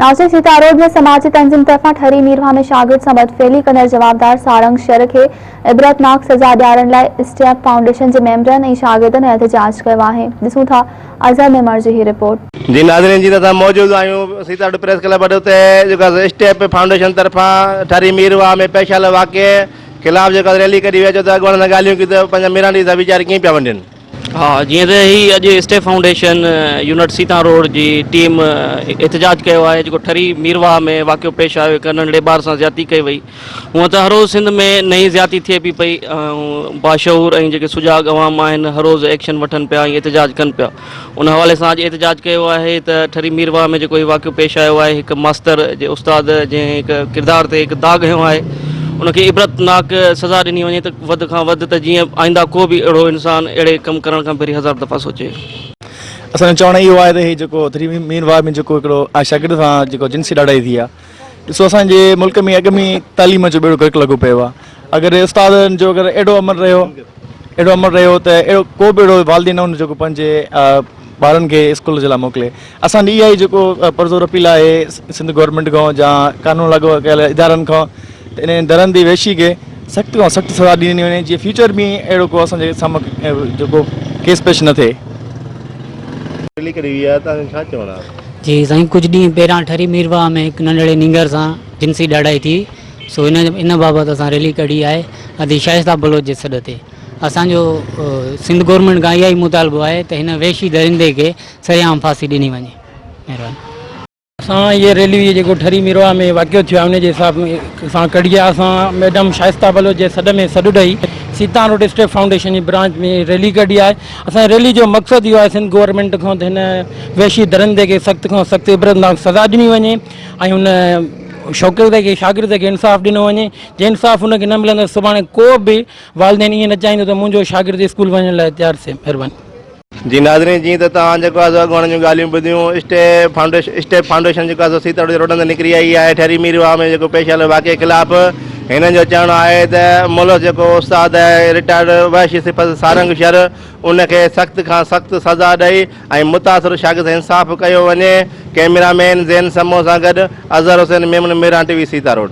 ناصر سيتاروڊ ۾ سماجي تنظيم طرفان ٺري ميرواهه ۾ شاگرد سان بدفعلي ڪندڙ جوابدار سارنگ شر کي عبرتناڪ سزا ڏيارڻ لاء اسٽيپ فائونڊيشن جي ميمبرن ۽ شاگردن احتجاج ڪيو آهي. ڏسون ٿا اظهر ميمڻ جي هي رپورٽ. جي ناظرين جي ته اسان موجود آهيون سيتاروڊ پريس ڪلب وٽ اتي جيڪو آهي اسٽيپ فائونڊيشن طرفان ٺري ميرواهه ۾ پيش آيل واقعي خلاف جيڪو ريلي ڪڍي وئي اچو ته اڳواڻن سان ڳالهيون ڪيون ته پنهنجا ميرانڊي صاحب ويچاري ڪيئن پيا ونڊين. ها جيئن ته هي اڄ step foundation unit Sita road جي ٽيم احتجاج ڪيو آهي جيڪو ٺري ميرواهه ۾ واقعو پيش آيو هڪ ننڍڙي ٻار سان زيادتي ڪئي وئي هونئن ته هر روز سنڌ ۾ نئين زيادتي ٿئي پئي پئي باشعور ۽ جيڪي سجاڳ عوام آهن هر روز ايڪشن وٺن پيا ۽ احتجاج ڪن پيا ان حوالي سان اڄ احتجاج ڪيو آهي ته ٺري ميرواهه ۾ جيڪو هي واقعو پيش آيو آهي هڪ ماستر جي استاد جنهن هڪ ڪردار تي هڪ داغ هنيو آهي ان کي عبرتناڪ سزا ڏني وڃي ته وڌ کان وڌ ته جيئن آئنده ڪو به اهڙو انسان اهڙي ڪم ڪرڻ کان پهرين هزار دفعا سوچي. اسان جو چوڻ اهو آهي ته هي جيڪو ٿري ميرواهه ۾ جيڪو هڪڙو شاگرد سان جيڪو جنسي ڏاڍائي ٿي آهي ڏسو اسان جي ملڪ ۾ اڳ ۾ تعليم جو ٻيڙو غرق لڳو پيو آهي اگر استادن جو اگر اهڙو عمل رهيو اهڙو عمل رهيو ته اهڙو ڪو به اهڙو والدين نه هوندو جيڪو پنهنجي ٻارن کي اسڪول جي لاء موڪلي اسان جي اها ئي جيڪو پرزور اپيل آهي سنڌ گورنمينٽ کان يا قانون لاڳو ڪيل ادارن کان ته انهن درندي وحشي کي سخت کان سخت سزا ڏني وڃي جيئن فيوچر ۾ اهڙو ڪو اسان جي سامهون جيڪو ڪيس پيش نه ٿئي. ريلي ڪڍي وئي آهي توهان جو ڇا چوڻ آهي؟ جي سائين ڪجهه ڏينهن پهريان ٺري ميرواهه ۾ هڪ ننڍڙي نينگر سان جنسي ڏاڍائي ٿي سو ان ان بابت اسان ريلي ڪڍي آهي ادي شائسته بلوچ جي سڏ تي اسان جو سنڌ گورنمينٽ کان اها ئي مطالبو آهي ته هن وحشي درندي کي سرعام ڦاسي ڏني وڃي مهرباني. اسان هيء ريلي جيڪو ٺري ميرواهه ۾ واقعو ٿيو آهي ان جي حساب سان ڪڍي آهي اسان ميڊم شائسته بلوچ جي سڏ ۾ سڏ ڏئي سيتان روڊ اسٽيپ فائونڊيشن جي برانچ ۾ ريلي ڪڍي آهي اسان جي ريلي جو مقصد اهو آهي سنڌ گورنمينٽ کان ته هن وحشي درندي کي سخت کان سخت عبرتناڪ سزا ڏني وڃي ۽ هن شوڪرد کي شاگرد کي انصاف ڏنو وڃي جي انصاف هن کي نه ملندو سڀاڻي ڪو به والدين ائين نه چاهيندو ته منهنجو شاگرد اسڪول وڃڻ لاء تيار ٿئي مهرباني. جي ناظرين جيئن ته توهان جيڪو آهي سو اڳواڻن جون ڳالهيون ٻڌيون اسٽيپ فائونڊيشن اسٽيپ فائونڊيشن جيڪو آهي سو سيتاڙو جي روڊن تي نڪري آئي آهي ٺري ميرواهه ۾ جيڪو پيش آيل واقعي خلاف هنن جو چوڻ آهي ته ملوث جيڪو استاد آهي رٽائرڊ وحشي صفت سارنگ شر ان کي سخت کان سخت سزا ڏئي ۽ متاثر شاگرد سان انصاف ڪيو وڃي ڪئميرا مين زين سمون سان گڏ Azhar Hussain Memon Mehran T V Sita road.